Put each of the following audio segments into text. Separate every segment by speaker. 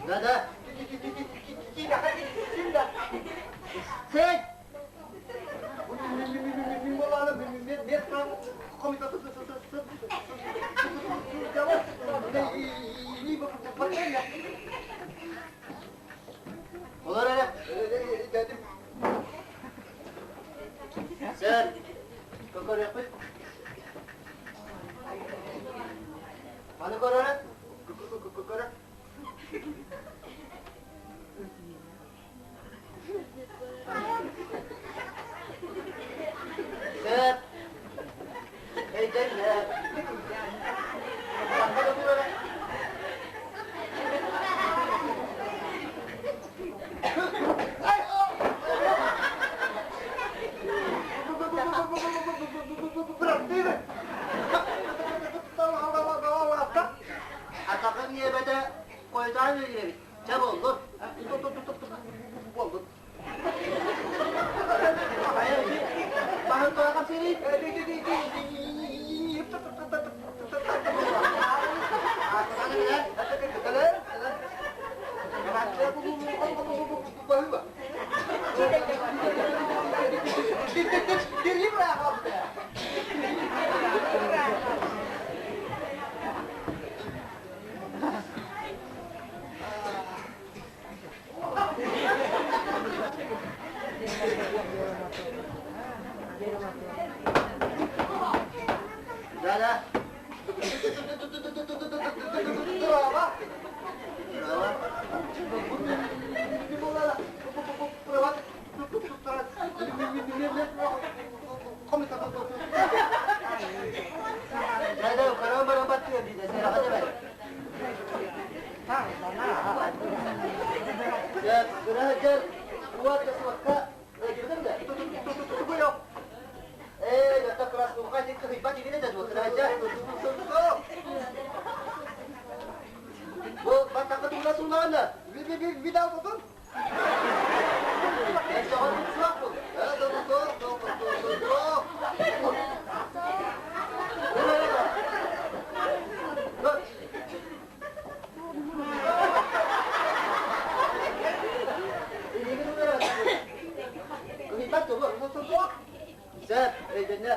Speaker 1: Да-да. Сей! Олор эрэ. Сэр, көрүөхпүт. Аны көрөрө. Көрө. Сэр, өйдөннө. Атаҕыҥ иэбэтэ хойутаан үөрүйэбит. Чэ буоллун. Буоллун. Баһын тоҕо сири. Да-да. Бу баттахха тууна суулаҕына, видал бутун. Сөп, өйдөннө.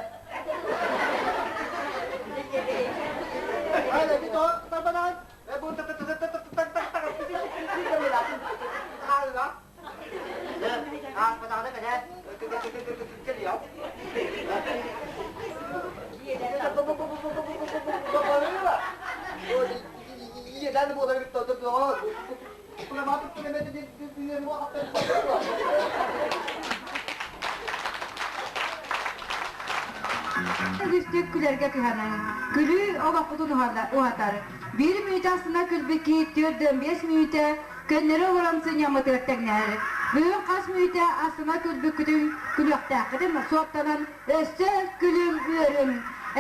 Speaker 2: Үгүстүк күлэргэ кыһаныҥ. Күлүү олоххутун уһатар. Биир мүнүүтэ астына күлбүт киһи 4-5 мүнүүтэ көннөрү олорон сынньаммытыгар тэҥнэһэр. Бүгүн хас мүнүүтэ астына күлбүккүтүн күлүөхтээххитин суоттанан өссө күлүҥ үөрүҥ.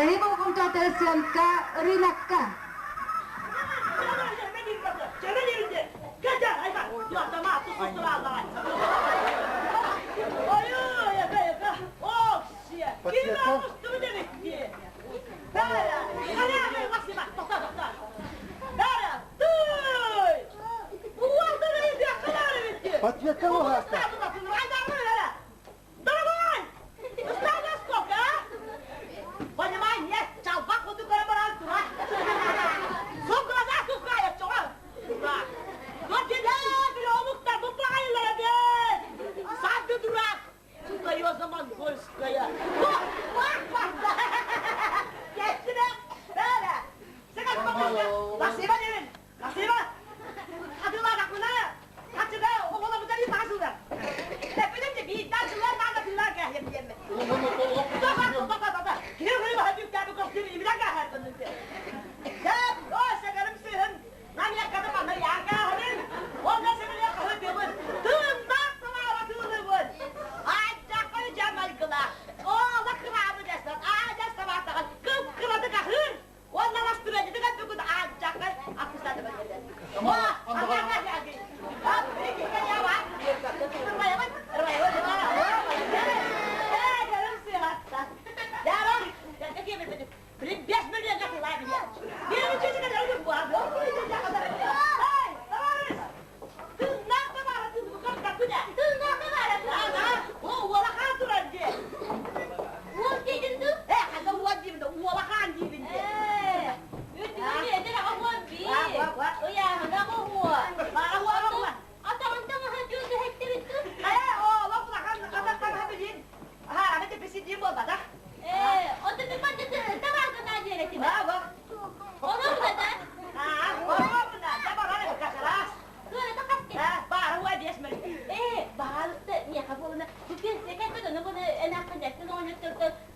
Speaker 2: Эһи болҕомтоҕутугар сыанка рынокка.
Speaker 1: Подсветка угаста.
Speaker 3: Дорогой! Устала сколько, а? Понимай, нет, чалбак вот көрө баран тура. Сол глаза сухая, чоҕо. Дурак. Вот тебе омуктар бу баайылара бен. Сам ты дурак. Сука, монгольская.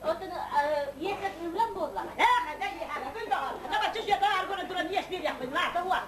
Speaker 3: Отон иэхэ ылыан буоллаҕа. Ээ, хайда иэхэ күн баҕар. Таба чүсүөтэ аргынан туран иэс биэриэхпин наата уа.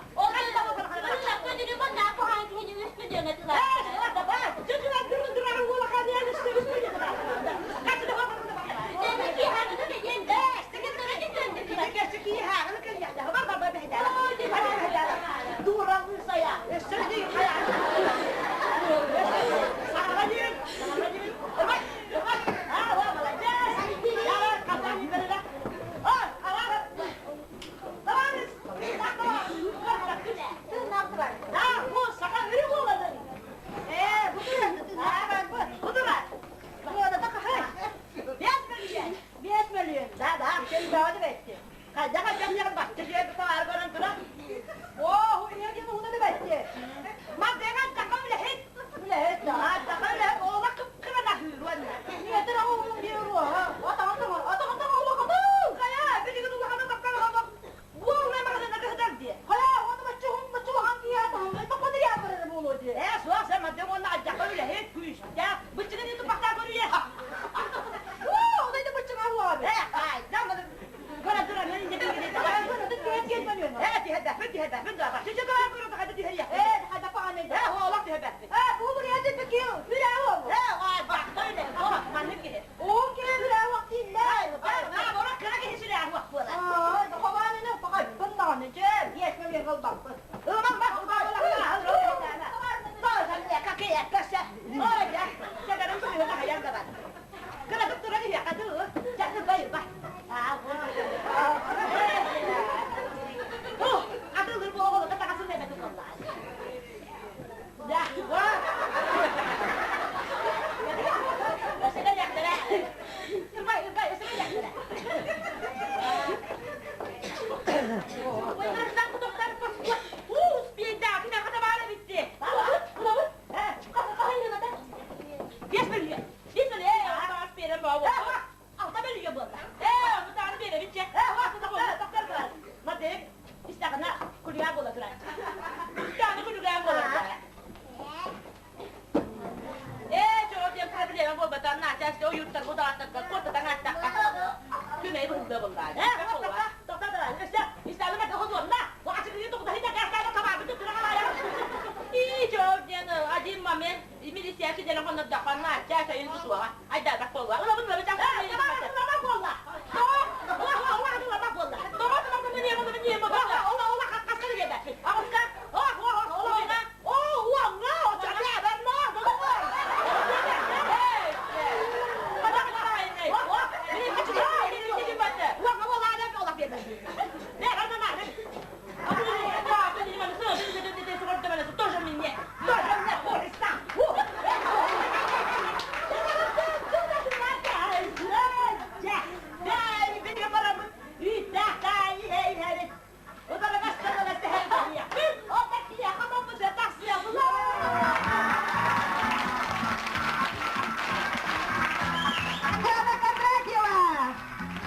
Speaker 2: Татьяна Кондратьева!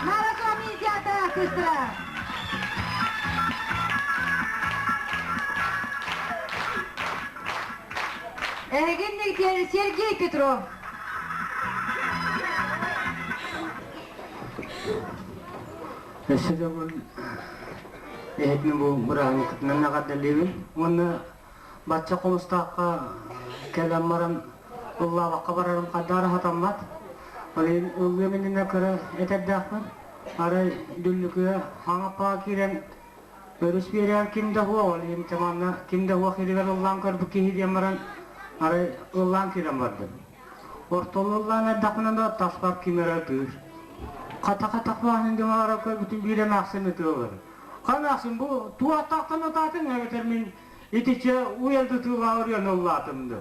Speaker 2: Нара Суоми театр артыыстара! Эһигин Сергей Петров!
Speaker 4: Өссө төгүл эһэтин бу бырааһынньыккытынан эҕэрдэлиибин уонна бачча хомустаахха кэлэн баран ыллаабакка барарым хайдах эрэ сатаммат. Ол иһин ыллыам иннинэ кыра этэрдээхпин. Арай Дүллүкүгэ хаҥаппаҕа киирэн өрүс биэрээр ким да суох, ол иһин манна ким да суох сиригэр ыллаан көрбүт киһи диэн баран арай ыллаан киирэн бардым. Ортолуу ыллаан эрдэхпинэ да таспар ким эрэ ытыыр. Хата-хата куһаҕан дьоҥоро көрбүтүм биир эмээхсин ытыалар. Хара эмээхсин бу туохтаахтан ытаатыҥ эбэтэр мин итиччэ уйалдытыылаах ырыаны ыллаатым да.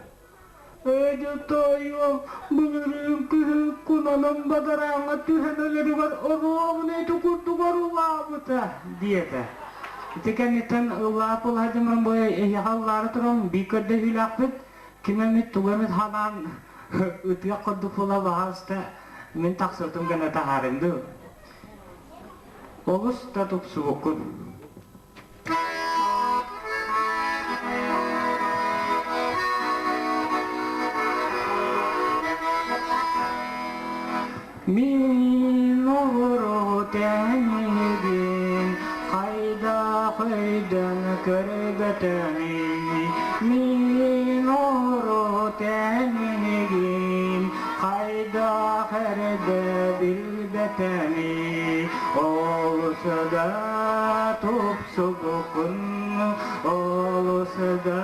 Speaker 4: Ээдьэ тоойуом, былырыын күһүн кунанан бадарааҥҥа түһэн өлөрүгэр оруобуна ити курдук орулаабыта диэтэ. Ити кэнниттэн ыллаап ылаһа бу эһиэхэ ыллаары туран биир көрдөһүүлээхпит ким эмит тугу эмит ханаан ытыах курдук буола баһаалыста мин тахсыбытым гына таһаарыҥ дуу. Олус да тупсубуккун. Мин олору тэҥигин хайдах өйдөн көрбөтөмүй Мин олору тэҥигин хайдах эрдэ билбэтэмий Олус да тупсубуккун, олус да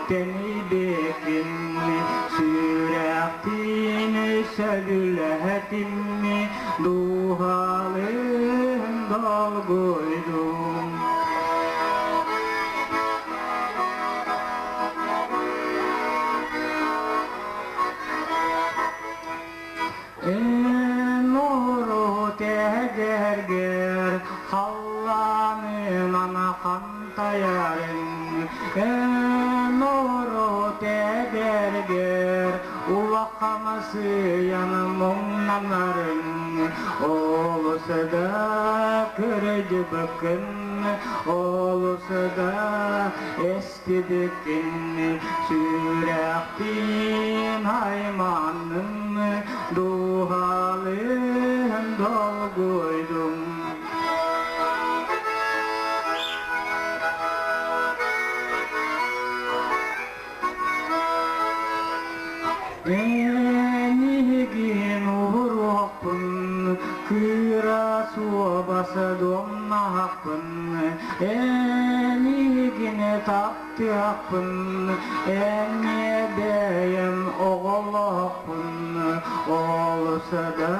Speaker 4: тэнийбиккин Сүрэхтиин сөбүлэһэтим, дууһалыын долгуйдум. Эн урут эдэргэр халлаанынан хантайарыҥ, Эн урут эдэргэр улахан сыыйан муҥнанарыҥ, Олус да кырдьыбыккын, олус да эстибиккин, Сүрэхтиин айманным, дууһалыын долгуйдум. Эниһигин уруохпун, кыра суобас дуомнаһахпын, эниһигин таптыахпын, эмиэ бэйэм оҕолоохпун, олус да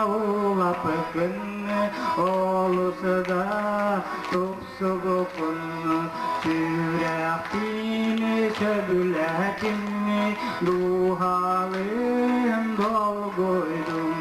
Speaker 4: улаппыккын, олус да тупсубуккун, сүрэхпин сөбүлээтим, дууһалыын долгуйдум.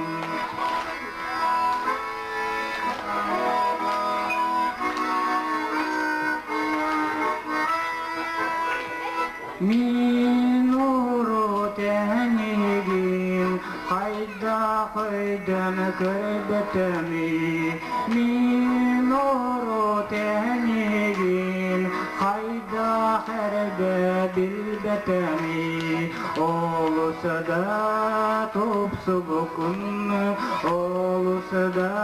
Speaker 4: Мин урут эйигин хайдах өйдөөн көрбөтөмүй? Мин урут эйигин хайдах эрдэ билбэтэмий? Олус да тупсубуккун, олус да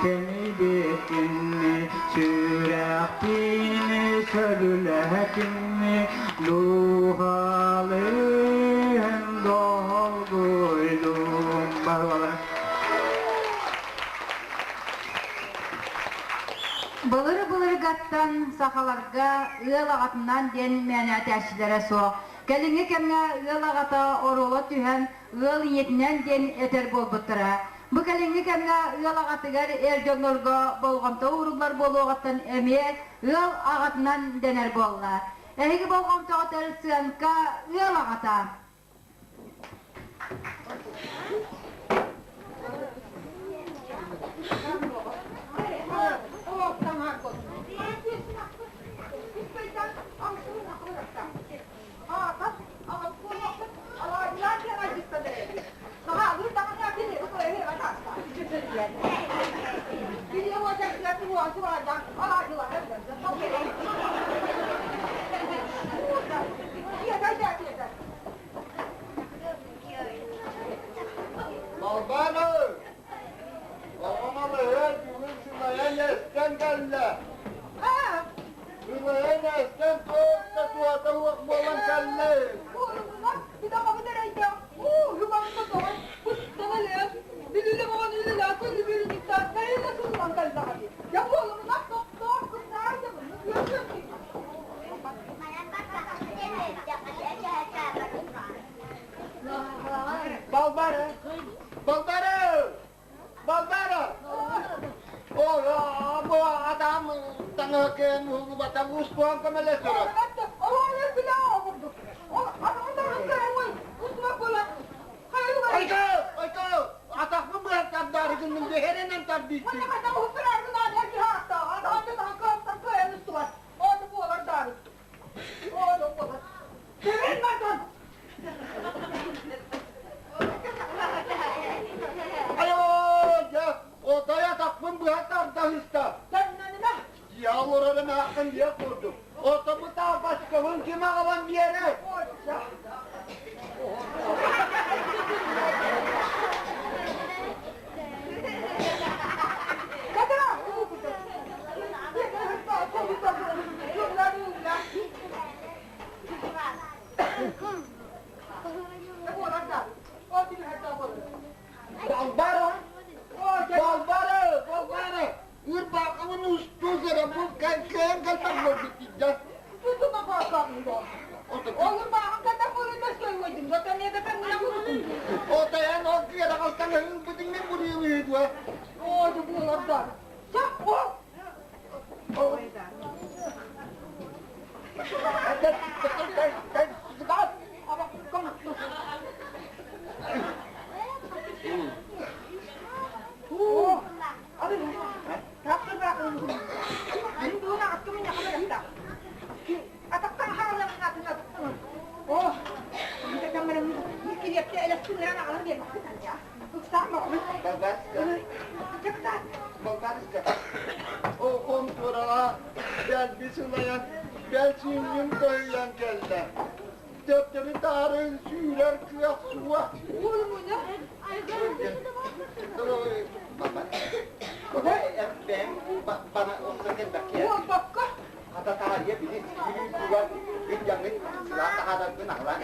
Speaker 4: тэнийбиккин, сүрэхпин сөбүлээтим, дууһалыын долгуйдум. Барбалара.
Speaker 2: Былыр-былыргаттан сахаларга ыал аҕатынан диэн мээнээтээччилэрэ суох. Кэлиҥҥи кэмҥэ ыал аҕата оруола түһэн ыал ийэтинэн диэн этэр буолбуттара. Бу кэлиҥҥи кэмҥэ ыал аҕатыгар эр дьоннорго болҕомто ууруллар буолуоҕуттан эмиэ ыал аҕатынан дэнэр буолла. Эһиги болҕомтоҕутугар сыаҥка ыал аҕата.
Speaker 5: Балбааны! Оҕомалыһы бүгүн сылайан эстэн кэллэ. Сылайан эстэн туох да туһата суох буолан кэллэ. Балбары! Балбары! Балбары! О, бу адам таҥаһы уһулубата устуан көмөлөсөрө. Айка, айка, атахпын быһа тардаары гынным дehеренен тардыйсың. Айо, я, отой атахпын быһа тардаһыста. Дьиэ олорор эмээххин диэх курдук. Отобу таапачкабын ким аҕалан биэрэр? буолбут дьэ. Отайан ол кыараҕалтан ылбытыҥ мен буруйум дуо? Болгарска. Болгарска. О контураҕа дэлби сылайан, бэл сүүннүм көһүйэн кэллэ. Төптөрү таары сүүрэр кыах суох. Бана Хата таарыйа били сибили тугар ыйдьаҥҥын сылаа таһаараргын аҕалаан.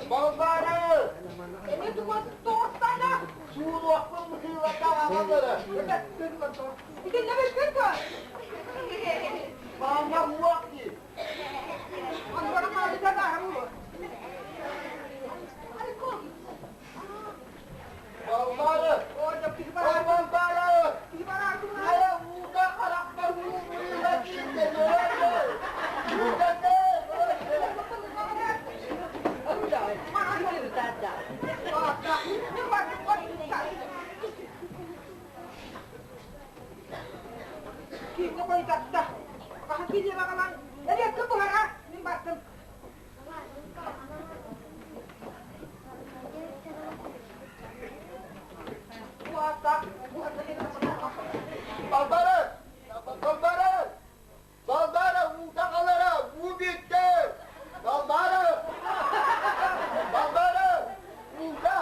Speaker 5: Балбары! Суулуохпун быһыылата аҕалара. Маама уох дии. Балбары! О, Балбары! Хайа уута харахпар уу быһыыла киирдэ, Уута Балбары! Балбары! Балбары уута халара, уу бүттэ! Балбары! Балбары! Уута!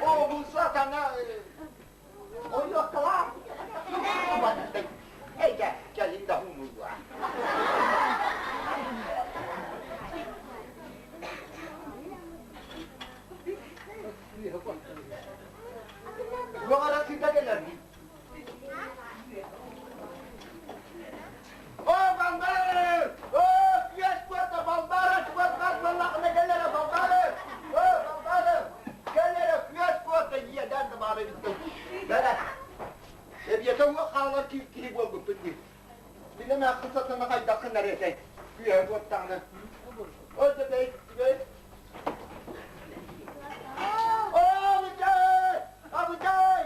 Speaker 5: О, бу сатана! Ойуоккалаа! Эй, кэлин да хумулуа. Уоҕара сыта кэлэр. О, Балбары! О, күөс куота, Балбары, чугас баллахына кэлэрэ, Балбары! О, Балбары! Кэлэрэ, күөс куота, иэдэн да баара бүттэ. Бэрэ. Эбиэтэ уох хаалар киһи буолбуппут дии. Билэн ааххын сатана хайдаххын эрэтэй. Күөһэ буоттаҕына. Ой, да бэй, бэй. О, Абытай! Абытай!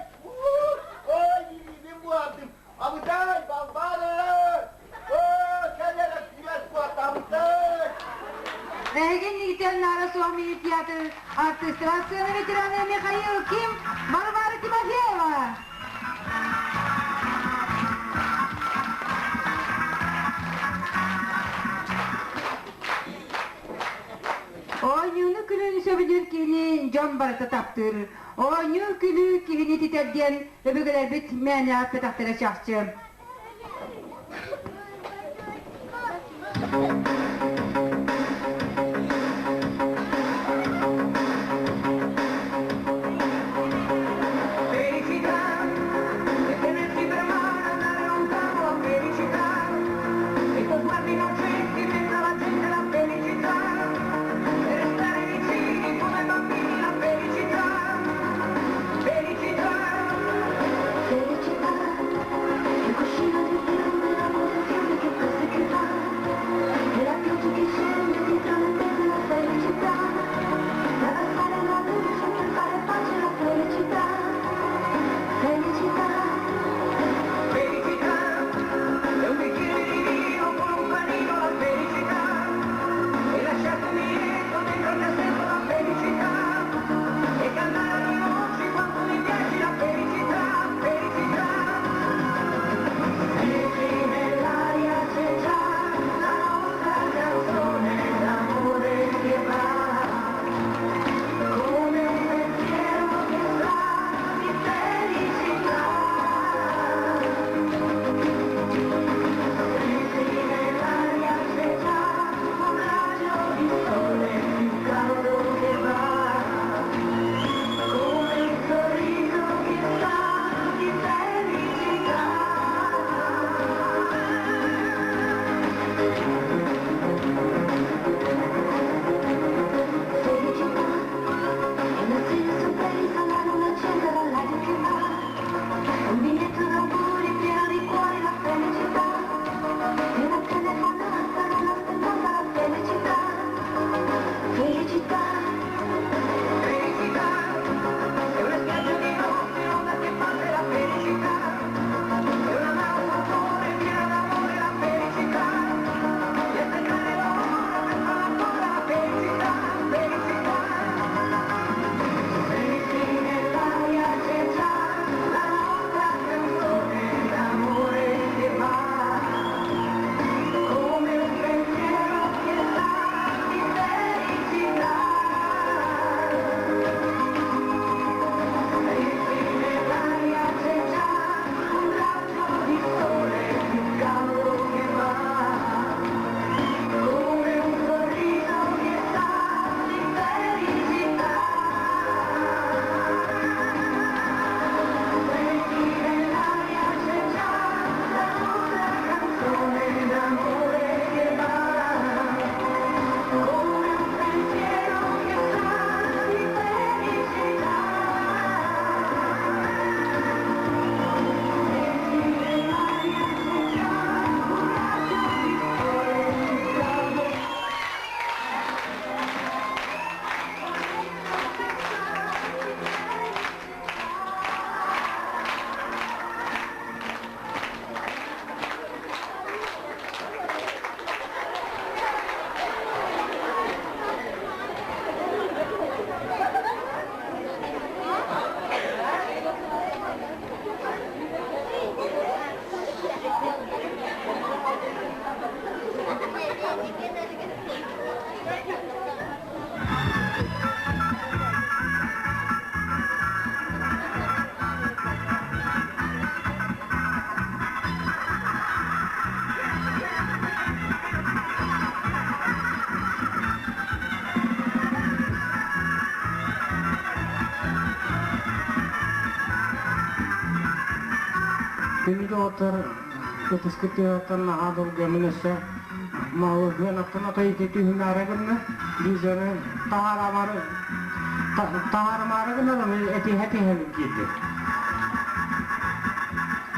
Speaker 5: Ой, илиибин буһардым. Абытай, Балбары! О, кэлэрэ күөс буотта, Абытай!
Speaker 2: Эһиги иннигитэн Наара суох мини-театр артыыстара сцена ветерана Михаил Ким, Варвара Тимофеева. Оонньууну күлүүнү сөбүлүүр киһини дьон барыта таптыыр. Оонньуу күлүү киһини ититэр диэн өбүгэлэрбит мээнэ эппэтэхтэрэ чахчы.
Speaker 6: Felicità è tenerti per mano, andare lontano la felicità e con sguardi innocenti in mezzo alla gente la felicità e restare vicini come bambini la felicità, felicità.
Speaker 7: Felicità, il cuscino di piume, la cosa fiume che passa e che va, e la
Speaker 4: Күндү доҕоттор, ытыскыт тыаһыттан наһаа долгуйаммын өссө маҕаһыын аттан отой ити түһүмээрэ гынна, видеоны таһаарамаары таһаарымаары гынар аны этиһэ-этиһэбин киирдим.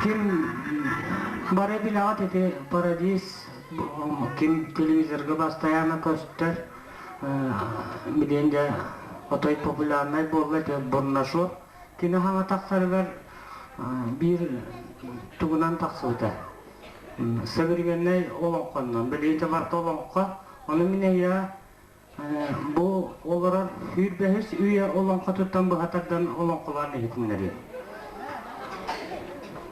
Speaker 4: Ким бары билэҕит ити Парадиз ким телевизорга бастайаана көстөр билиэн дьэ отой популярнай буолла ити Бурнашов Кини хаҥа тахсарыгар биир тугунан тахсыбыта. Современнай олоҥхоннон, билиитэ барыта олоҥхо. Ону мин эйиэхэ бу олорор сүүрбэһис үйэ олоҥхотуттан быһа тардан олоҥхолоон иһитиннэриэм.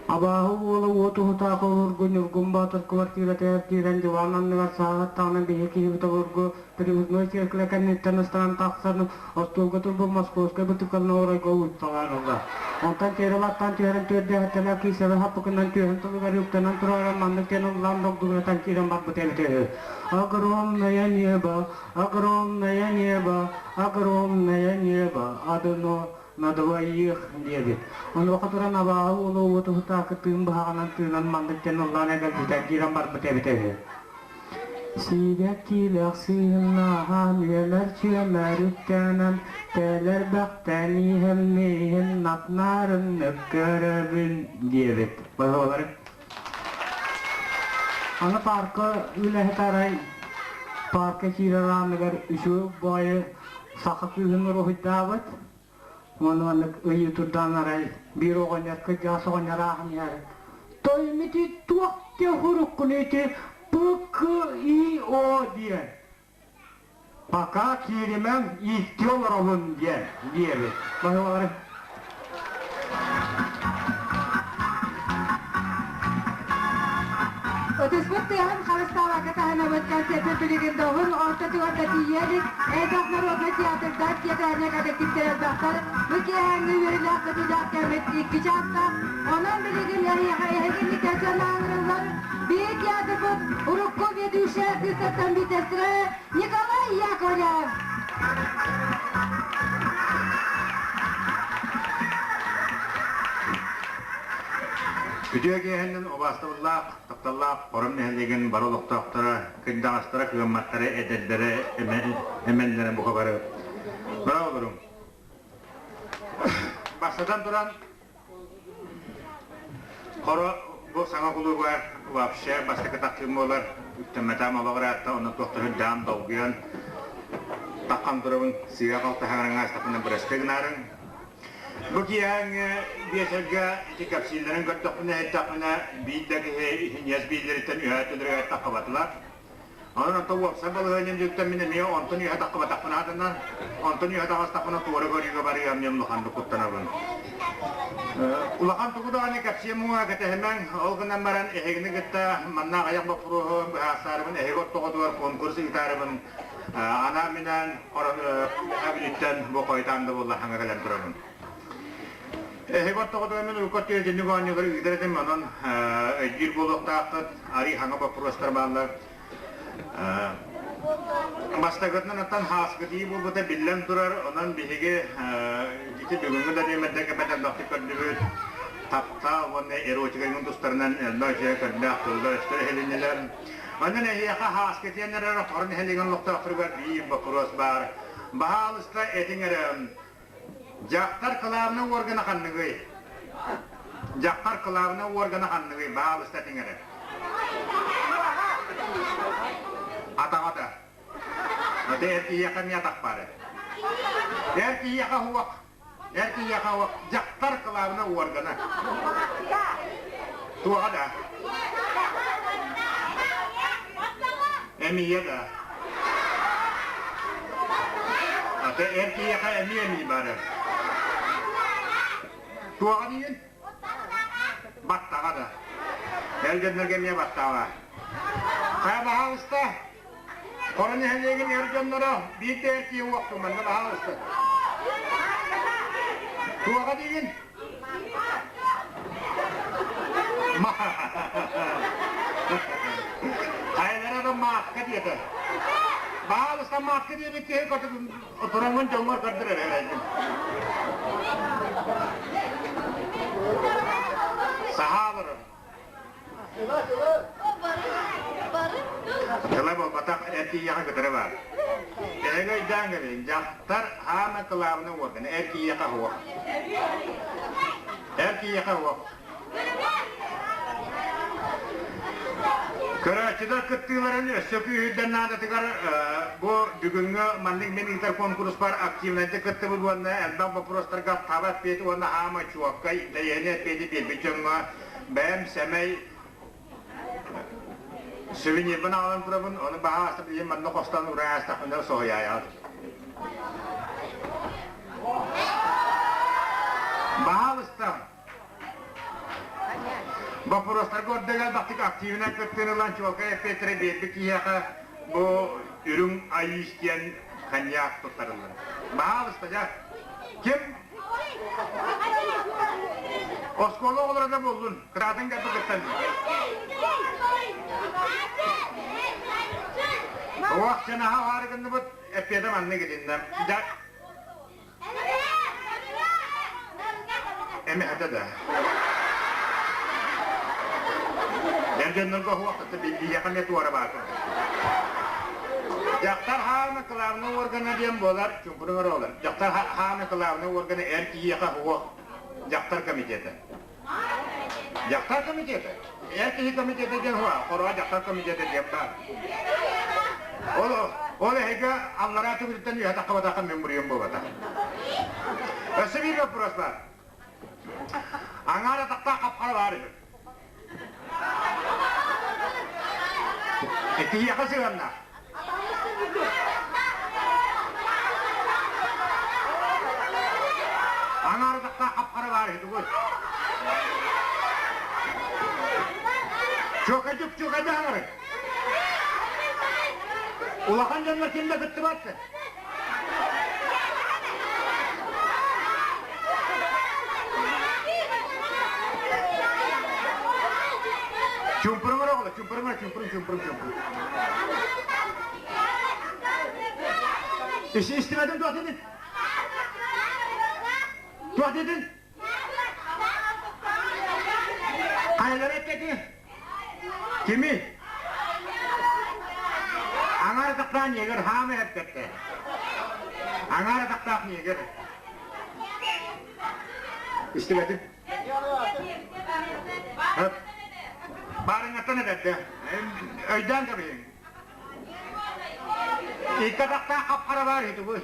Speaker 4: Абааһы уола уот уһутаах обургу Ньургун Боотур квартиратыгар киирэн диван анныгар сааһыттаҕына биһи киһибит обургу привозной сиэркилэ кэнниттэн ыстаан тахсан остуолга турбут московскай бытыкалны оройго уурталаан ылла. Онтон тиэрэ латтаан түһэрэн түөрдэһэттэлээх киисэбэ хаппыкынан түөһүн тылыгар үктэнэн тураран маннык диэн ыллаан догдугуратан киирэн барбыт эбитэ үһү. Огромное небо, огромное небо, огромное небо, одно на двоих диэбит. Онуоха туран абааһы уола уотуһутаакы тыын быһаҕынан тыынан маннык диэн ыллаан эгэлдьитэн киирэн барбыт эбитэ үһү. Сиибэккиилээх сыыһыннааһан үөмэр-чүөмэр үктэнэн, тэлэрбэхтэн иһэммиһин нап-нарыннык көрөбүн диэбит. Баһылары. Аны парка үлэһит арай парка киирэр ааныгар үчүгэй баайы саха кыыһын уруһуйдаабыт. Уонна маннык ыйыы турдаан арай биир оҕонньор кырдьаҕас оҕонньор ааһан иһэр. Тоймити туох диэ хуруккун ити ПКИО диэн. Пока кииримэҥ ииттии олоробун диэн диэбит. Баһылары.
Speaker 2: Ытыспыт тыаһын харыстаабакка таһынабыт концерты билигин да уһун ортотугар да тиийэ илик элбэх народнай театрдар театральнай коллективтэр элбэхтэр. Бу киэһээҥҥи үөрүүлээх көтүүлээх кэммит икки чаастаах. Онон билигин эһиэхэ эһигинникэ санаанырыллар биир театрбыт урукку ведущай артыыстартан биирдэстэрэ Николай Яковлев.
Speaker 8: Үтүө киэһэннэн убаастабыллаах, тапталлаах Хором нэһилиэгин бары олохтоохторо, кырдьаҕастара, кыамматтара, эдэрдэрэ, эмэннэрэ бука бары. Браво олоруҥ. Бастатан туран, Хоро бу саҥа кулууба вообще бастакы тахсыым буолар. Үктэммэтээм олох ыраатта, онно туох да сүрдээх долгуйан таххан турабын сыыһа-халты хаҥараҥҥа астахпына бырастыы гынаарыҥ. Бу киэһээҥҥи биэчэргэ ити кэпсииллэрин көрдөхпүнэ, иһиттэхпинэ, биир да киһи иһинньэс бииллэриттэн үөһээ өттүлэригэр таххыбатылар. Онон онтон уопсай балаһыанньам дьүттэн мин эмиэ онтон үөһэ таххыбатахпын аатынан, онтон үөһэ таҕыстахпына туора көрүүгэ барыам диэн улаханнык куттанабын. Улахан тугу даҕаны кэпсиэм уҥа кэтэһимэҥ, ол гынан баран эһигини кытта манна аҕыйах боппуруоһу быһаарсаарыбын, эһиги ортоҕутугар конкурс ыытаарыбын анаан-минээн Бүлүүттэн бу хойутаан да буолла хаҥа кэлэн турабын. Эһиги ортоҕутугар мин урукку өттүгэр итинник оонньуулары ыытар этим, онон өйдүүр буолуохтааххыт, арыы хаҥа боппуруостар бааллар. Бастакытынан оттон хааскытыы буолбута биллэн турар, онон биһиги ити бүгүҥҥү да нүөмэрдэргэ бэрт элбэхтик көрдүбүт. Таптал уонна эротика тустарынан элбэх үчүгэй көрдөөх тыллар-өстөр иһилиннилэр. Онон эһиэхэ хааскытыйан эрэр Хорун нэһилиэгин олохтоохторугар биир боппуруос баар. Баһаалыста этиҥ эрэ, дьахтар кылаабына уоргана ханныгый? Дьахтар кылаабына уоргана ханныгый? Баһаалыста этиҥ эрэ. Атаҕа да. Аты эр киһиэхэ эмиэ атах баар эбит. Эр киһиэхэ уох. Эр киһиэхэ уох. Дьахтар кылаабына уоргана. Туоҕа да. Эмиэ да. Аты эр киһиэхэ эмиэ эмии баар. Туоҕа диигин? Баттаҕа да. Эр дьоннорго эмиэ баттаҕа. Хайа баһаалыста, Хоро нэһилиэгин эр дьонноро биир да эр киһи уохтун манна баһаалыста. Туоҕа диигин? Хайалара да маатка диэтэ. Баһаалыста маатка диэбит киһи тураҥҥын дьоҥҥор көрдөр эрэ эрэйгин. Саһааларын. Тыла буолбатах, эр киһиэхэ кытары баар. Эһиги өйдөөн кэбиһиҥ, дьахтар хаана кылаабына уоргана, эр киһиэхэ суох. Эр киһиэхэ суох. Көрөөччүлэр кыттыыларын өссө күүһүрдэр наадатыгар бу бүгүҥҥү маннык мин ыытар куонкуруспар активнайдык кыттыбыт уонна элбэх боппуруостарга таба эппиэти уонна хаама чуоккай интэриэһинэй эппиэти биэрбит дьоҥҥо бэйэм сэмэй сувенирбын аҕалан турабын, ону баһаалыста билигин манна хостоон уран аастахпына соһуйаайаҕыт. Баһаалыста Боппуруостарга ордук элбэхтик активынан кыттыыны ылан чуолкай эппиэттэри биэрбит киһиэхэ бу үрүҥ айыыс диэн коньяк туттарыллар. Баһаалыста дьэ, ким оскуола оҕолоро да буоллун, кыраатын кэлбит кыттан. Уох чанаһа аһаары гынныбыт, эппиэтэ маннык итиннэ. Дьэ, Эмэһэтэ да. Эр дьоннорго уһуохтата биһиэхэ эмиэ туора баар курдук. Дьахтар хаана кылаабынай уоргана диэн буолар, чуҥкуруҥ эрэ олор. Дьахтар хаана кылаабынай уоргана эр киһиэхэ уһуох дьахтар комитета. Дьахтар комитета. Эр киһи комитета диэн уһуох, хороҕо дьахтар комитета диэн баар. Ол ол эһиги аллараа түгүрүттэн үөһэ таххабатахха мин буруйум буолбатах. Өссө биир вопрос баар. Аҥаар атахтаах хапхара баар үһү. Киһиэхэ сыһыаннаах. Аҥаар атахтаах хапхара баар үһү тугуй? Чуокайдык чуокайдык аҥарын. Улахан дьоннор ким да кыттыбат. Чумпурум оҕоло, чумпурум, чумпурум, чумпурум, чумпурум. Истибэтим туох дедин? Туох дедин? Хайалара эттети? Кими? Аҥаар атахтаах ньиэгэр хаама эһэппэттэ. Аҥаар атахтаах ньиэгэр. Истибэтим. Баарыҥҥаттан эбэрдэ. Өйдөөн кэбиһиҥ. Икки атахтаах хап-хара баар үһү тугуй?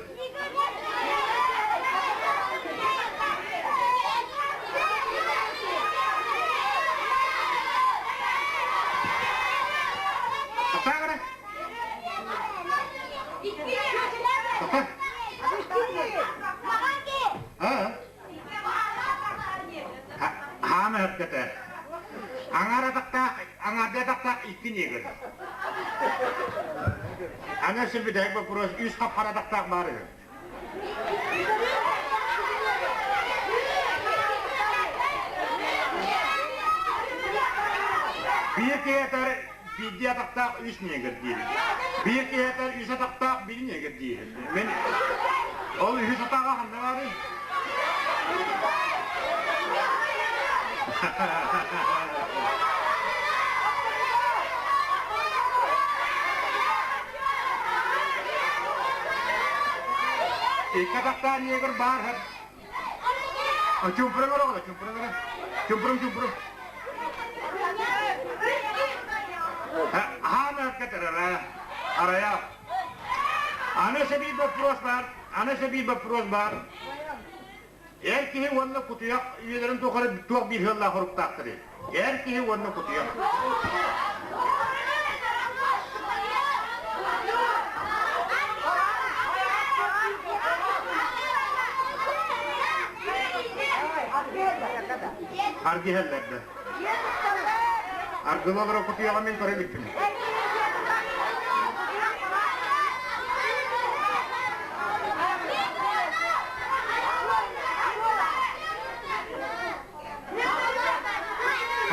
Speaker 8: Тоқтаа гына. Тоқта. Хаама өпкөтө. Аҥаар атахтаах, аҥаардыы атахтаах икки негр. Аны өссө бүтэһик боппуруос үс хап-хара атахтаах баар үһү. Биир киһи этэр биирдии атахтаах үс негр диир. Биир киһи этэр үс атахтаах биир негр диир. Мин ол үһүс атаҕа ханна баарый? Икки атахтаах негр баар Чумпурун оҕолор, чумпурун эрэ. Чумпурун, чумпурун. Хаана кэтэрэрэ. Арая. Аны сәбии вопрос бар. Аны сәбии вопрос бар. Эр киһи уонна кутуйах үйэлэрин тухары туох биир ыаллаах хоруктаахтарый? Эр киһи уонна кутуйах. Аргыһаллар да. Аргылалара кутуйаҕа мин көрө иликпин.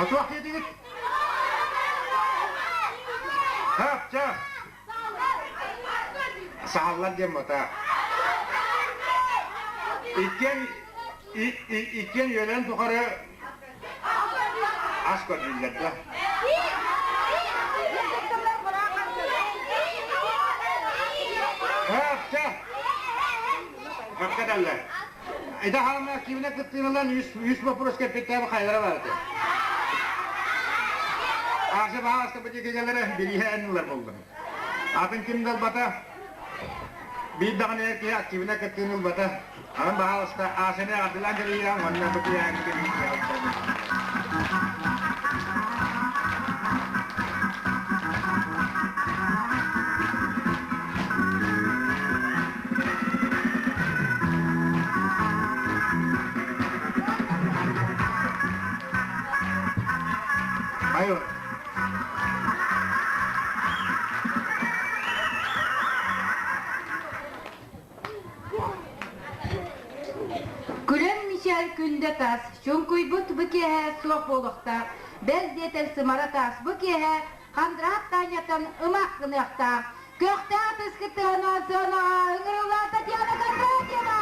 Speaker 8: Отуох диэтигит? Хап, чэ. Сааллар диэн бота. Иккиэн иккиэн үөлэн тухары ас көрдүүллэр да. Höpte. Höpte derler. Эдэ хаама кимine кыттыылан үс вопрос кэппиттээби хайдара бараты. Аша баҕаста бу дикигэлere билиһэ эннилер болдум. Атын ким далбата биир даҕаны киһи активына кыттыын ылбата. Анан баһаалыста Аашаны ардылаан кэлиирэн уонна бу киһи Айо.
Speaker 2: Күлэн мичээр күндэ таас, чуҥкуйбут бу киэһэ суох буолуохтаах, бэл диэтэр сымара таас бу киэһэ хандраат Таанньаттан ымах гыныахтаах. Көхтөөх ытыскытыана сыанаҕа ыҥырыллар Татьяна Кондратьева!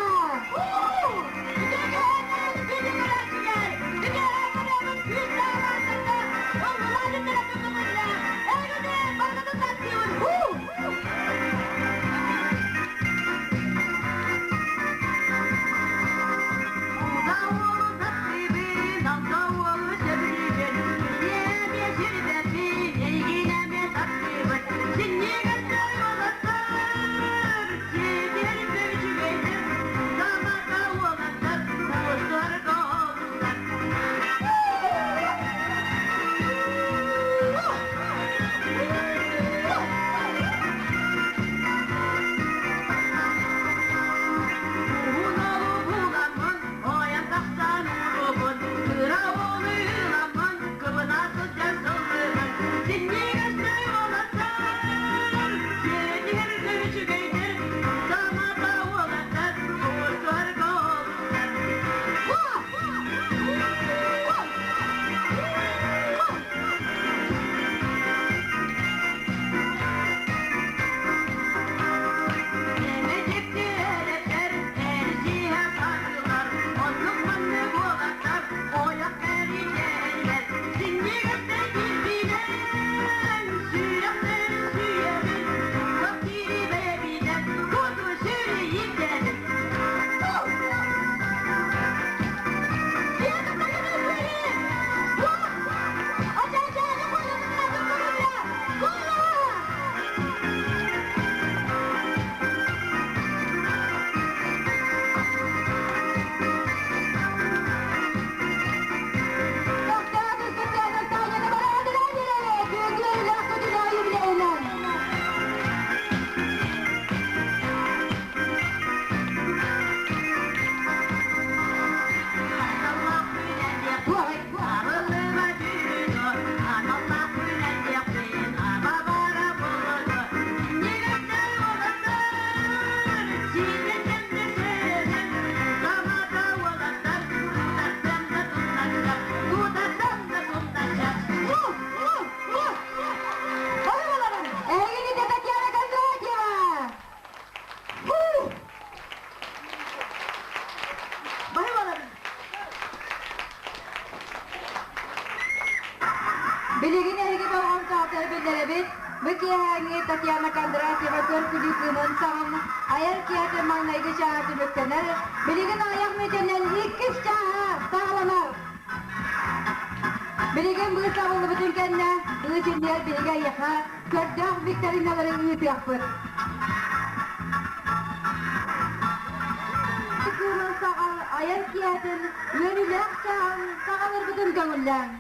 Speaker 2: Эһигини Татьяна Кондратьева! Билигин эһиги болҕомтоҕутугар биллэрэбит, бу киэһээҥҥи Татьяна Кондратьева көр-күлүү кыымын саҕан айар киэһэтэ маҥнайгы чааһа түмүктэнэр, билигин аҕыйах мүнүүтэнэн иккис чааһа саҕаланар. Билигин быыс абыллыбытын кэннэ быыс иннигэр биһиги эйиэхэ көрдөөх викториналары ыытыахпыт. Кыымын саҕал айар киэһэтин үөрүүлээх чааһын саҕаларбытын көҥүллээҥ.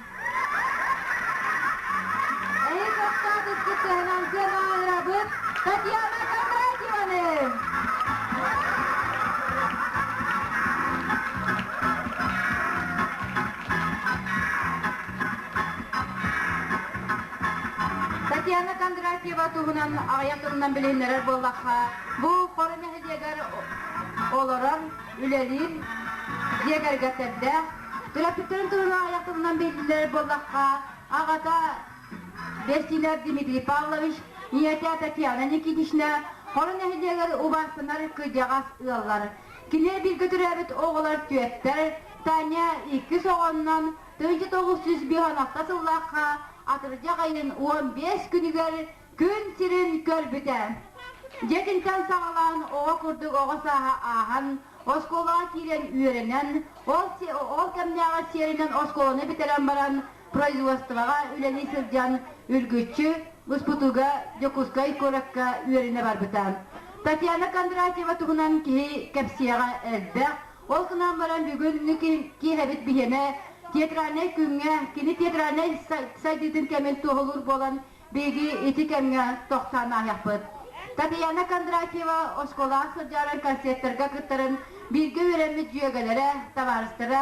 Speaker 2: Эһи көхтөөх ыскыттыһынан сыанаҕырабыт Татьяна Кондратьеваны! Татьяна Кондратьева туһунан аҕыйах тылынан билиһиннэрэр буоллахха, бу Хоро нэһилиэгэр олорор, үлэлиир дьиэ кэргэттэрдээх, төрөппүттэрин туһунан аҕыйах тылынан билиһиннэрэр буоллахха, аҕата Бэстиинэр Дмитрий Павлович, ийэтэ Татьяна Никитична Хоро нэһилиэгэр убаастанар кырдьаҕас ыаллар. Кини бииргэ төрөөбүт оҕолор түөттэр, Таня иккис оҕоннон. 1996 сыллаахха атырдьах ыйын 15 күнүгэр күн сирин көрбүтэ. Дьиэтинтэн саҕалаан оҕо курдук оҕо сааһа ааһан, оскуолаҕа киирэн үөрэнэн, ол, ол кэмнээҕи сиэринэн оскуоланы бүтэрэн баран производствоҕа үлэлии сылдьан үргүччү Успутуга Дьокуускай куоракка үөрэнэ барбыта. Татьяна Кондратьева туһунан киһи кэпсиэҕэ элбэх. Ол гынан баран бүгүҥҥү киэһэбит биһиэнэ театральнай күҥҥэ кини театральнай сайдыытын кэмин туоһулуур буолан биһиги ити кэмҥэ тохтоон ааһыахпыт. Татьяна Кондратьева оскуолаҕа сылдьарын концерттарга кыттарын бииргэ үөрэммит дьүөгэлэрэ, табаарыстара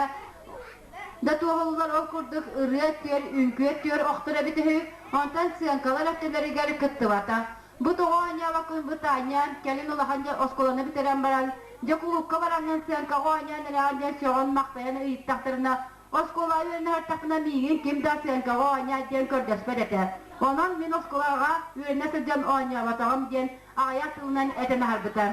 Speaker 2: да туоһуллар ол курдук ырыа түөр, үҥкүү түөр охтор эбит үһү, онтон сыаҥкалар өттүлэригэр кыттыбата. Бу тоҕо оонньообоккун бу Таня, кэлин улахан дьэ оскуоланы бүтэрэн баран, дьэ кулуупка бараҥҥын сыаҥкаҕа оонньоон эрэҕин диэн сөҕөн-махтайан ыйыттахтарына, оскуолаҕа үөрэнэ сырыттахпына миигин ким да сыаҥкаҕа оонньоо диэн көрдөспөт этэ. Онон мин оскуолаҕа үөрэнэ сылдьан оонньооботоҕум диэн аҕыйах тылынан этэн аһарбыта.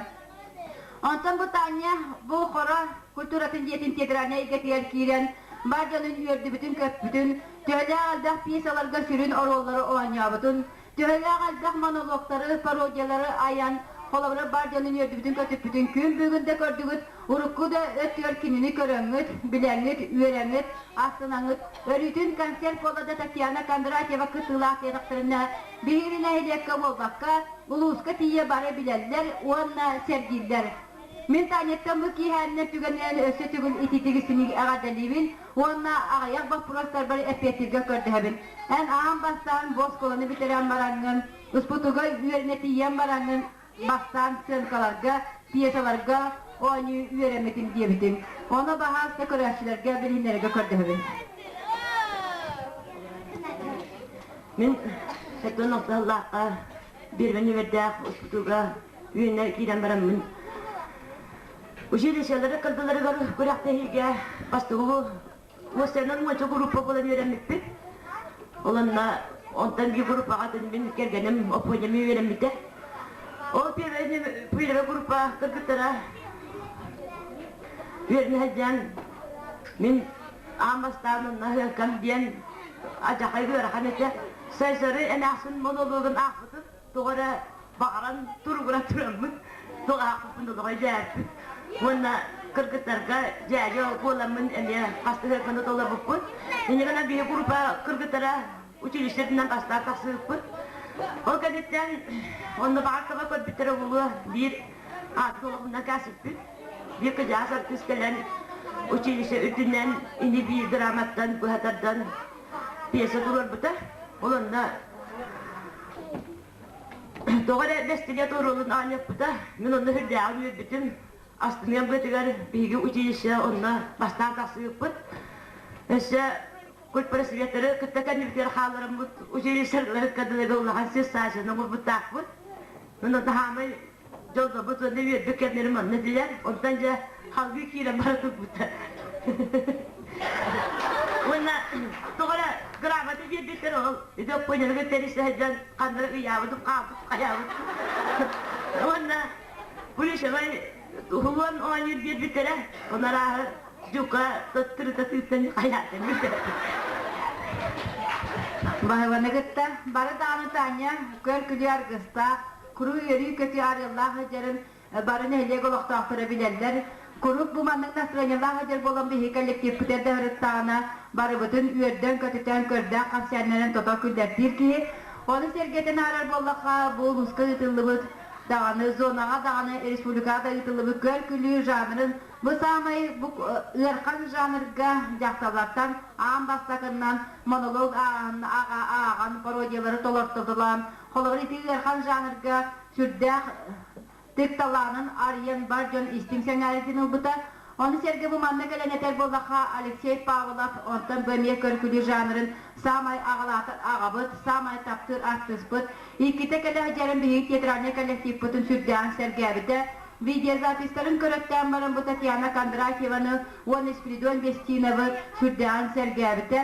Speaker 2: Онтон бу Таня бу хоро культуратын дьиэтин театральнай эйгэтигэр киирэн бар дьонун үөрдүбүтүн-көппүтүн, төһөлөөх элбэх пьесаларга сүрүн оруоллары оонньообутун, төһөлөөх элбэх монологтары, пародиялары айан, холобура бар дьонун үөрдүбүтүн-көтүппүтүн күн бүгүн да көрдүгүт, урукку да өттүгэр кинини көрөҥҥүт, билэҥҥит, үөрэҥҥит, астынаҥҥыт. Өрүүтүн концерт буолла да Татьяна Кондратьева кыттыылаах диэтэхтэринэ, биһиги нэһилиэккэ буолбакка, улууска тиийэ бары билэллэр уонна сэргииллэр. Мин Таняттан бу киэһээннэр түгэнинэн өссө төгүл ититигисиник эҕэрдэлиибин уонна аҕыйах боппуруостарбар эппиэттииргэ көрдөһөбүн. Эн аан бастаан бу оскуоланы бүтэрэн бараҥҥын, успутуга үөрэнэ тиийэн бараҥҥын бастаан сценкаларга, пьесаларга оонньуу үөрэммитим диэбитиҥ. Ону баһааста көрөөччүлэргэ билиһиннэрэргэ көрдөһөбүн.
Speaker 1: Мин сэттэн алтыһаллаахха биирбин үөрдээх успутуга үүнэ киирэн бараммын училищелары кырдыларыгар күрэхтэһиигэ бастыгы уостарынан уонча группа буолан үөрэммиппит. Олонна онтон биир группаҕа мин кэргэним Оппуонньам үөрэммитэ. Ол первая группа кыргыттара үөрэнэ сылдьан мин аан бастаан онно ыһыаккам диэн адьахай ыарахан этэ. Сайсары эмээхсин монологун аахпытым. Тоҕо эрэ баҕаран туругура тураммыт, туох аахпыппын олоҕо дьээрпит. Уонна кыргыттарга дьээдьэ буоламмын эмиэ хас ыһыакканы толорбуппут. Инньэ гынан биһи группа кыргыттара училищетынан бастаан тахсыбыппыт. Ол кэнниттэн онно баҕар таба көрбүттэрэ буолуо биир аатын олохунан кээсиппит. Биир кыдьаас артыыс кэлэн училище үрдүнэн ини биир драматтан быһа тардан пьеса туруорбута. Ол онно тоҕо эрэ бэстилиэт оруолун оонньоппута. Мин онно сүрдээҕин үөрбүтүм. Астыныам быатыгар биһиги училище онно бастаан тахсыбыппыт. Өссө культпросветторы кытта кэннибитигэр хааллараммыт училищелары кытта улахан сир саачаны оҥорбуттаахпыт. Мин онно хаамай дьоллорбут уонна үөрбүт кэмнэрим онно этилэр. Онтон дьэ халгыы киирэн бара турбута. Уонна тоҕо эрэ грамота биэрбиттэр ол ити оппуонньалыгы тэрийсэ сылдьан ханна ыйаабытым хаалбыт хайаабыт. Уонна Пулишевай уһулуон оонньуур биэрбиттэрэ. Онно арааһы дьука тырыта тыыттан хайаатын
Speaker 2: Баһыланы кытта бары даҕаны Таня көр-күлүү аргыстаах, куруук үөрүү-көтүү арыаллаах сылдьарын бары нэһилиэк олохтоохторо билэллэр. Куруук бу маннык настроениелаах сылдьар буолан биһиги коллективпытыгар да сырыттаҕына барыбытын үөрдэн-көтүтэн, көрдөөх кэпсээннэрин тото күллэртиир киһи. Ону сэргэтэн аарар буоллахха, бу улууска ыытыллыбыт даҕаны, зонаҕа даҕаны, республикаҕа да ыытыллыбыт көр-күлүү жанрын Бу саамай бу ыарахан жанрга дьахталлартан аан бастакыннан монолог ааҕан, ааҕан пародиялары толортотулаан, холобур ити ыарахан жанрга сүрдээх тык талаанын арыйан бар дьон истиҥ сэҥээриитин ылбыта. Ону сэргэ бу манна кэлэн этэр буоллахха, Алексей Павлов онтон бу эмиэ көр-күлүү жанрын саамай аҕалаатар аҕабыт, саамай таптыыр артыыспыт. Иккитэ кэлэ сылдьарын биһиги театральнай коллективпытын сүрдээҕин сэргээбитэ. Видеозаписьтарын көрөттөөн баран бу Татьяна Кондратьеваны уонна Спиридон Бестиновы сүрдээҕин сэргээбитэ.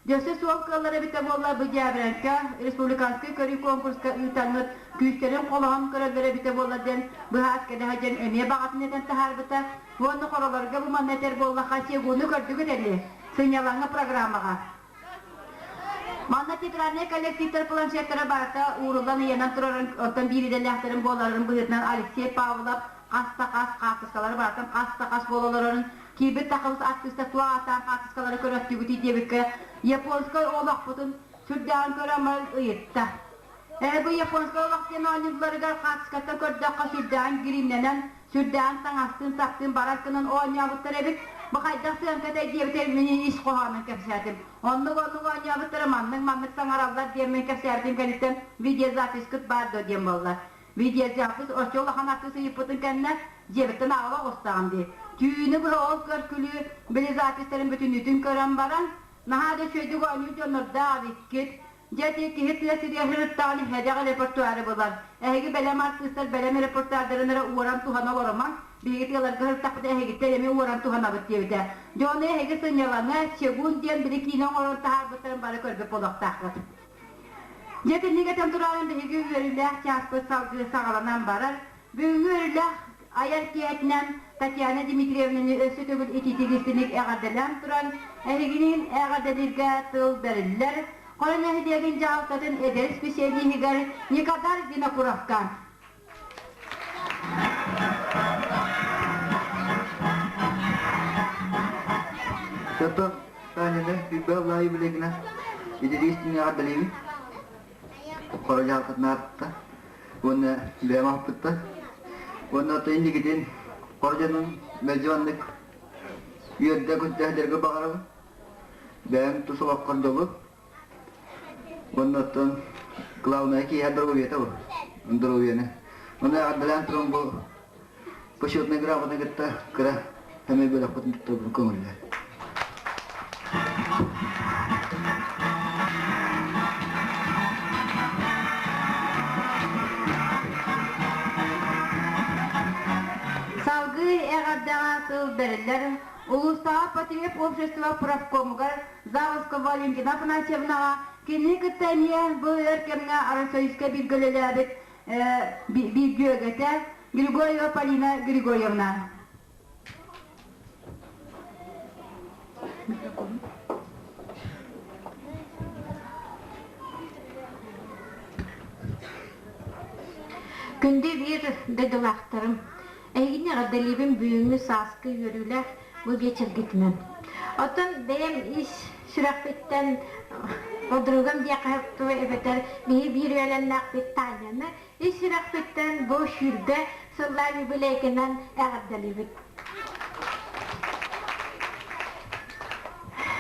Speaker 2: Дьөссө суол кыаллар эбитэ буоллар бу Дьээбэрэнкэ республиканскай көрүү конкурска ыытаҥҥыт күүстэрин холоһон көрөллөр эбитэ буоллар диэн быһаас кэлэһэ диэн эмиэ баҕатын этэн таһаарбыта. Уонна хоролорго бу манна этэр буоллахха сегуну көрдүгүт эли. сынньалаҥҥа программаҕа. Манна театральнай коллективтар планшеттара барыта ууруллан ыйанан турарын, оттон биир идэлээхтэрин буоларын быһыытынан Алексей Павлов хас да хас хаартыскалары барытын хас да хас буола олорорун, киирбит тахыбыт артыыстар туох ааттаах хаартыскалары көрөттүгүтүй диэбиккэ, японскай олохпутун сүрдээҕин көрөн баран ыйытта. Ээ, бу японскай олох диэн оонньуулларыгар хаартыскаттан көрдөххө сүрдээҕин гримнэнэн, сүрдээҕин таҥастыын-саптыын барар гынан оонньообуттар эбит. Бу хайдах сыаҥкатай диэбитэ мин ис хоһоонун кэпсээтим. Оннук-оннук оонньообуттара маннык-маннык саҥараллар диэммин кэпсээбитим кэнниттэн видеозапискыт баар дуо диэн буолла. Видеозапись оччо улахан артыыс ыйыппытын кэннэ дьиэбиттэн аҕала оҕустаҕым дии. Түүнү быһа ол көр-күлүү били записьтарын бүтүннүүтүн көрөн баран, наһаа да үчүгэйдик оонньуур дьоннордоох эбиккит. Дьэ ити киһи тыа сиригэр сырыттаҕына сэдэх репертуары булар. Эһиги бэлэм артыыстар бэлэм репертуардарын эрэ уоран туһана олорумаҥ, биһиги тыаларга сырыттахпытына эһигиттэн эмиэ уоран туһанабыт диэбитэ. Дьэ ону эһиги сынньалаҥа, Чегун диэн били киинэ оҥорон таһаарбыттарын бары көрбүт буолуохтааххыт. Дьэ итинник этэн турарын биһиги үөрүүлээх чааспыт салгыы саҕаланан барар. Бүгүҥҥү үөрүүлээх айар киэһэтинэн Татьяна Дмитриевнаны өссө төгүл итиитик-истиҥник эҕэрдэлээн туран, эһигиниин эҕэрдэлииргэ тыл бэриллэр. Хоро нэһилиэгин дьаһалтатын эдэр исписэлииһигэр Никодар Винокуровка.
Speaker 5: Сотон Таняны Күбэ Лайы билигина итиитик-истиҥник эҕэрдэлиибин. Хоро дьаһалтатын аатыттан уонна бэйэм ааппыттан уонна оттон инникитин хор дьонун мэлдьи маннык үөрдэ күнтэһдэргэ баҕарабын бэйэм тус олоххор дьолу уонна оттон главное киһи здоровьета бу здоровьены уонна эҕэрдэлээн туран бу почетный грамотаны кытта кыра эмэ бөлөхпүтүн туттарбын көҥүллэр
Speaker 2: Салгыы эҕэрдэҕэ тыл бэриллэр. Улуустааҕы Потреб общество профкомугар Заводского Валентина Афанасьевнаҕа кинини кытта эмиэ бу өр кэмҥэ Арассыыйска бииргэ үлэлээбит биир дьүөгэтэ Григорьева Полина Григорьевна.
Speaker 9: Күндү биир дойдулаахтарым, эһигини эҕэрдэлиибин бүгүҥҥү сааскы үөрүүлээх бу биэчэргитинэн. Оттон бэйэм ис сүрэхпиттэн подругам диэххэ эбэтэр биһи биир үөлэннээхпит Таняны ис сүрэхпиттэн бу 20 сыллаах юбилейгынан эҕэрдэлиибит.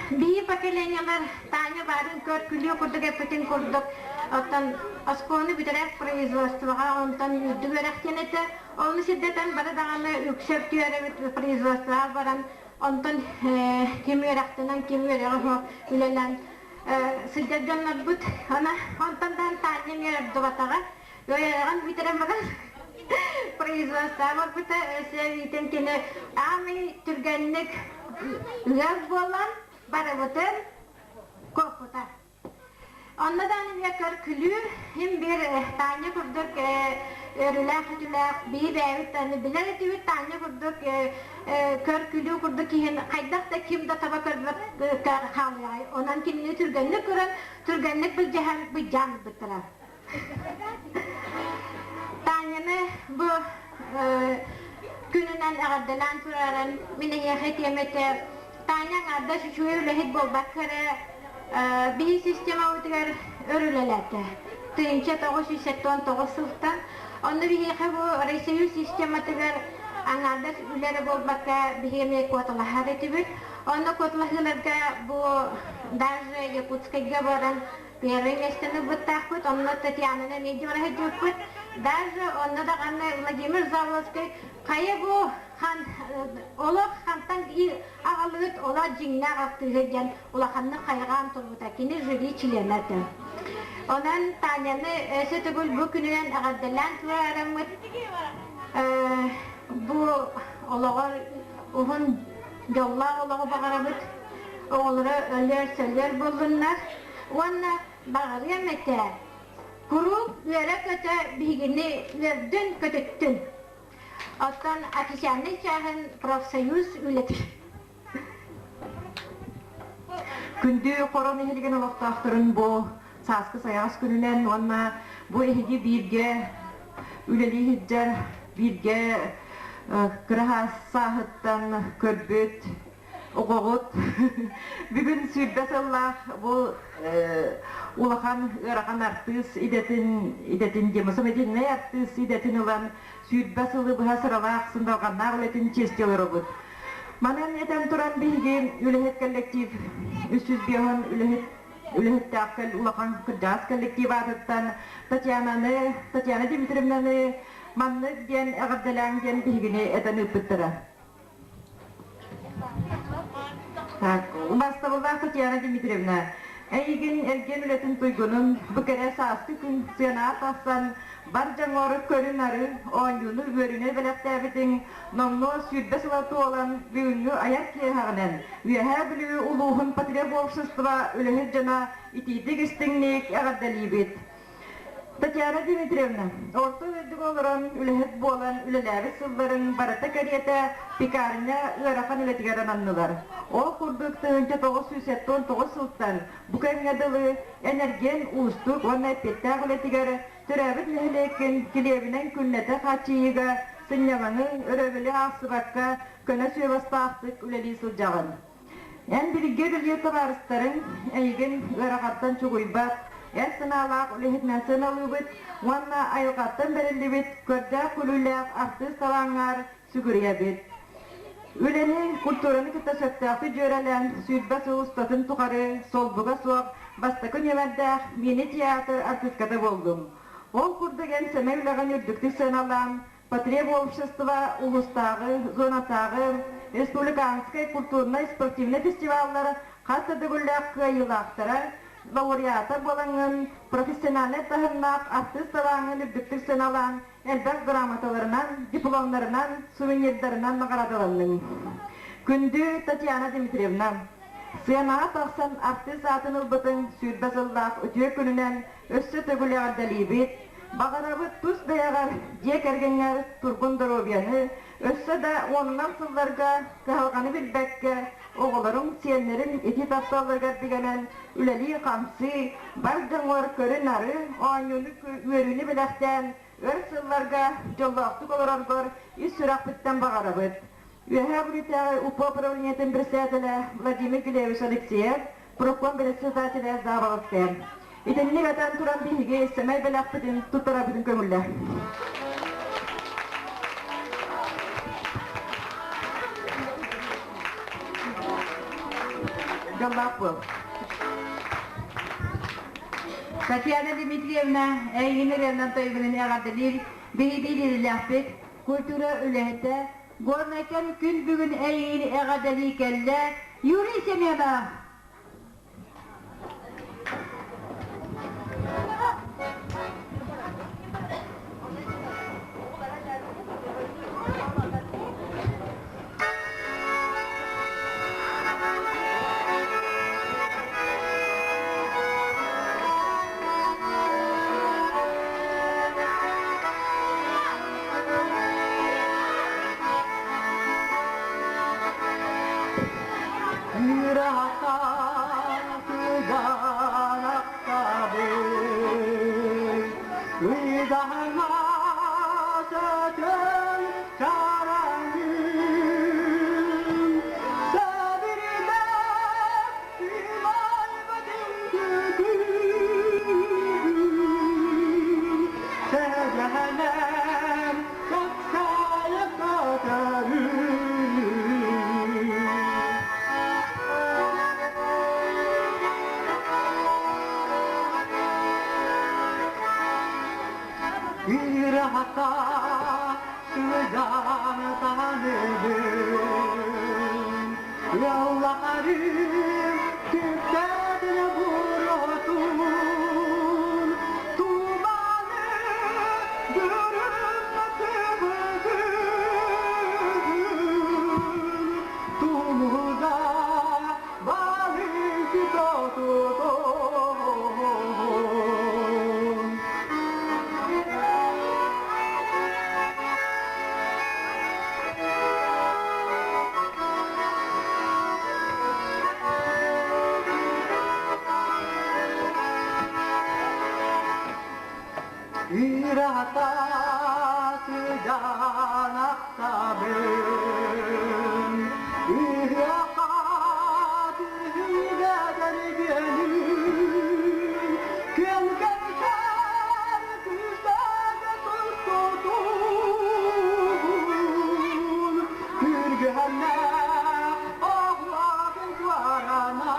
Speaker 9: Биһи поколениелар Таня баарын көр күлүү курдук эппитин курдук оттон оскуоланы бүтэрэр производствоҕа онтон үрдүк үөрэхтиэн этэ. Ону сирдэтэн бары даҕаны үксэ үөрэбит производствоҕа баран онтон ким үөрэхтэнэн ким үөрэҕэ суох үлэлээн сылдьар дьоннорбут. Ана онтон даҕаны Таня эмиэ ордубатаҕа. Үөрэҕин бүтэрэн баран производство барбыта өссө эбиитин кини аамый түргэнник ыал буолан барыбытын куоппута. Онно даҕаны эмиэ көр-күлүү им биир Таня курдук өрүлээх үтүлээх биһи бэйэбит даҕаны билэр этибит Таня курдук көр-күлүү курдук киһин хайдах да ким да таба көрбөт хаалыаҕай. Онон кинини түргэнник көрөн, түргэнник былдьаһан былдьаан ылбыттара. Таняны бу күнүнэн эҕэрдэлээн турарын мин эйиэхэ этиэм этэ. Таня аҥаардас үчүгэй үлэһит буолбакка эрэ биһи системабытыгар өр үлэлээтэ. 1979 сылтан. Онно биһиэхэ бу Россия систематыгар аҥаардас үлэ эрэ буолбакка биһиги эмиэ куоталаһар этибит. Онно куоталаһыыларга бу даже Якутскайга баран Первый миэстэни ылбыттаахпыт, онно Татьянаны эмиэ дьуораһыйдыбыппыт. Даже онно даҕаны Владимир Заволоцкай хайа бу хан олох хантан аҕалыыт олох дьиҥнээх артыыһы диэн улаханнык хайҕаан турбута. Кини жюри чилиэнэ этэ. Онон Таняны өссө төгүл бу күнүнэн эҕэрдэлээн турараммыт бу олоҕор уһун дьоллоох олоҕу баҕарабыт. Оҕолоро өлөр-сөлөр буоллуннар. Уонна баҕарыам этэ, куруук үөрэ-көтө биһигини үөрдүн-көтүттүн. Оттон официальнай чааһын профсоюз үлэтин.
Speaker 10: Күндү Хоро нэһилиэгин олохтоохторун бу сааскы сайаҕас күнүнэн уонна бу эһиги бииргэ үлэлии сылдьар, бииргэ кыра сааһыттан көрбүт оҕоҕут бүгүн 20 сыллаах бу улахан ыарахан артыыс идэтин идэтин демосамедийнай артыыс идэтин ылан 20 сылы быһа сыралаах сындалҕаннаах үлэтин чиэсти олоробут. Манан этэн туран биһиги үлэһит коллектив 305 үлэһит үлэһиттээх улахан кырдьаҕас коллектив аатыттан Татьянаны, Татьяна Дмитриевнаны маннык диэн эҕэрдэлээҥ диэн биһигини этэн ыыппыттара. Так, убастабыллаах Татьяна Дмитриевна, эйигин эргиэн үлэтин туйгунун бу кэрэ сааскы күн сыанаҕа тахсан бар дьоҥҥор көрү-нары, оонньууну үөрүүнү бэлэхтээбитиҥ номнуо 20 сыла туолан бүгүҥҥү айар киэһэҕинэн Үөһээ Бүлүү улууһун потребобщество үлэһит дьоно итиитик истиҥник эҕэрдэлиибит. Татьяна Дмитриевна, орто дойдуга олорон үлэһит буолан үлэлээбит сылларын барыта кэриэтэ пекарня ыарахан үлэтигэр ананнылар. Ол курдук 1979 сылтан бу кэмҥэ дылы энергиэн уустук уонна эппиэттээх үлэтигэр төрөөбүт нэһилиэккин килиэбинэн күннэтэ хааччыйыыга сынньалаҥы, өрөбүлү аахсыбакка көнө сүөбастаахтык үлэлии сылдьаҕын. Эн билиҥҥи үлэлиир табаарыстарыҥ эйигин ыарахаттан чугуйбат, эр санаалаах үлэһитинэн сыаналыыбыт уонна айылҕаттан бэриллибит көрдөөх күлүүлээх артыыс талааҥҥар сүгүрүйэбит. Үлэни, культураны кытта сөптөөхтүк дьүөрэлээн 20 сыл устатын тухары солбуга суох бастакы нүөмэрдээх мини-театр артыыската буоллум. Ол курдук эн сэмэй үлэҕин үрдүктүк сыаналаан, Потребобщество улуустааҕы, зонатааҕы, республиканскай культурнай спортивнай фестиваллар хас да төгүллээх кыайыылаахтара, лауреата буолаҥҥын, профессиональнай таһымнаах артыыс талааҥҥын үрдүктүк сыаналаан, элбэх грамоталарынан, дипломнарынан, сувенирдарынан наҕараадаланныҥ. Күндү Татьяна Дмитриевна, сыанаҕа тахсан артыыс аатын ылбытыҥ 20 сыллаах үтүө күнүнэн өссө төгүл эҕэрдэлиибит! Баҕарабыт тус бэйэҕэр, дьиэ кэргэҥҥэр тургун доруобуйаны, өссө да уонунан сылларга кыһалҕаны билбэккэ, оҕолоруҥ, сиэннэриҥ ити тапталларыгар бигэнэн үлэлии-хамсыы, бар дьоҥҥор көрү-нары, оонньууну, үөрүүнү бэлэхтээн, өр сылларга дьоллоохтук олороргор ис сүрэхпиттэн баҕарабыт. Үөһээ Бүлүүтээҕи УПО управлениетын председателэ Владимир Глебович Алексеев, профком председателэ Заболоцкая. Итинник этэн туран биһиги сэмэй бэлэхпитин туттарарбытын көҥүллэ. Дьоллоох буол.
Speaker 2: Татьяна Дмитриевна, эйигин ырыанан тойугунан эҕэрдэлиир биһиги илиилээхпит, культура үлэһитэ, Горнайтан күн бүгүн эйигин эҕэрдэлии кэллэ Юрий Семенов.
Speaker 4: Ирата сыданахтабын, Үһүөхха түһүлэдэргэнин, Күн көрсөр күүстэгэ тустутун, Күргүһэннэ оһуохай туарана.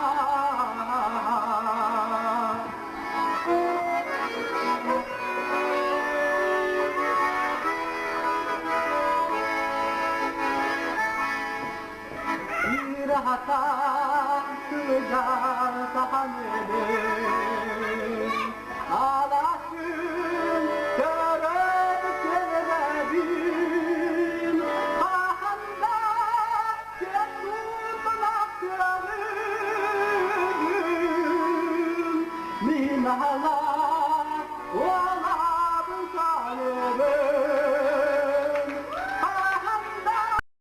Speaker 4: Ыраата сылдьар сахан өлөн, Аласын көрөн кэлэбин, Хаһан да киэн туттунах көрүн, Мин алаас.